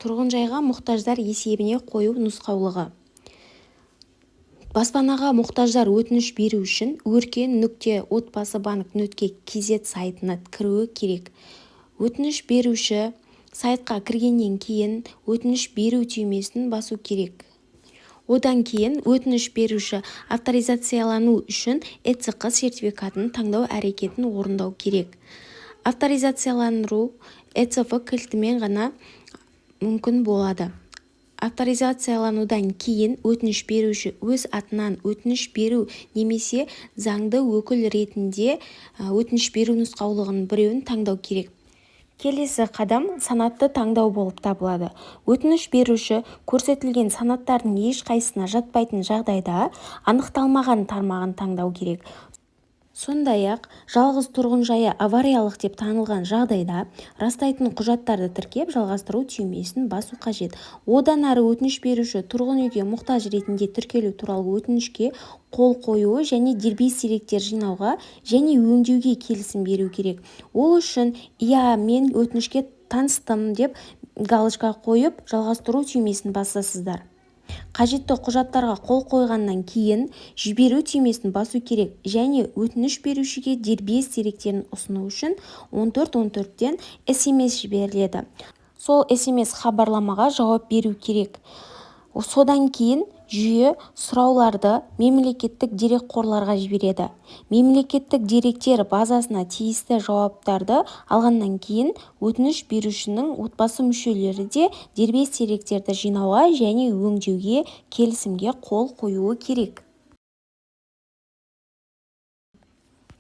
Тұрғын жайға мұқтаждар есебіне қою нұсқаулығы. Баспанаға мұқтаждар өтініш беру үшін өркен.отбасыбанк.кз сайтына кіруі керек. Өтініш беруші сайтқа кіргеннен кейін Өтініш беру түймесін басу керек. Одан кейін өтініш беруші авторизациялану үшін ЭЦП сертификатын таңдау әрекетін орындау керек. Авторизацияландыру ЭЦП кілтімен ғана мүмкін болады. Авторизацияланудан кейін өтініш беруші өз атынан өтініш беру немесе заңды өкіл ретінде өтініш беру нұсқаулығының біреуін таңдау керек. Келесі қадам санатты таңдау болып табылады. Өтініш беруші көрсетілген санаттардың ешқайсысына жатпайтын жағдайда Анықталмаған тармағын таңдау керек. Сондай-ақ, жалғыз тұрғын-жайы авариялық деп танылған жағдайда растайтын құжаттарды тіркеп, Жалғастыру түймесін басу қажет. Одан ары өтініш беруші тұрғын үйге мұқтаж ретінде тіркелу туралы өтінішке қол қоюы және дербес деректер жинауға және өңдеуге келісім беруі керек. Ол үшін Иә, мен өтінішке таныстым деп галочка қойып, Жалғастыру түймесін басасыздар. Қажетті құжаттарға қол қойғаннан кейін Жіберу түймесін басу керек және өтініш берушіге дербес деректерін ұсыну үшін 1414-тен СМС жіберіледі. Сол СМС хабарламаға жауап беру керек. Содан кейін жүйе сұрауларды мемлекеттік дерекқорларға жібереді. Мемлекеттік деректер базасына тиісті жауаптарды алғаннан кейін өтініш берушінің отбасы мүшелері де дербес деректерді жинауға және өңдеуге келісімге қол қоюы керек.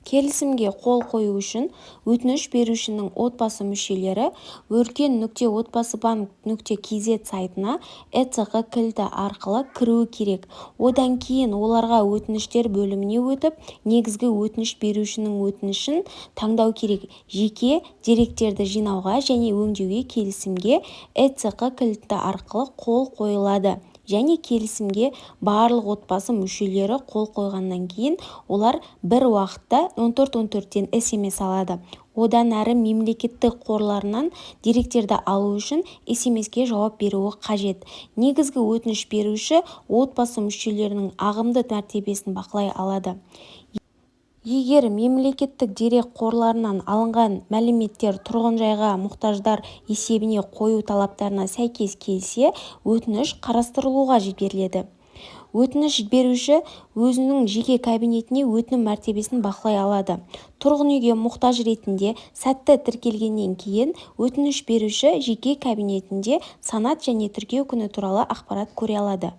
Келісімге қол қою үшін өтініш берушінің отбасы мүшелері өркен.отбасыбанк.кз сайтына ЭЦП кілті арқылы кіруі керек. Одан кейін оларға Өтініштер бөліміне өтіп, негізгі өтініш берушінің өтінішін таңдау керек. Жеке деректерді жинауға және өңдеуге келісімге ЭЦП кілті арқылы қол қойылады және келісімге барлық отбасы мүшелері қол қойғаннан кейін олар бір уақытта 1414-тен СМС алады. Одан әрі мемлекеттік қорларынан деректерді алу үшін СМС-ке жауап беруі қажет. Негізгі өтініш беруші отбасы мүшелерінің ағымды мәртебесін бақылай алады. Егер мемлекеттік дерек қорларынан алынған мәліметтер тұрғын-жайға мұқтаждар есебіне қою талаптарына сәйкес келсе, өтініш қарастырылуға жіберіледі. Өтініш беруші өзінің жеке кабинетінде өтінім мәртебесін бақылай алады. Тұрғын үйге мұқтаж ретінде сәтті тіркелгеннен кейін өтініш беруші жеке кабинетінде санат және тіркеу күні туралы ақпарат көре алады.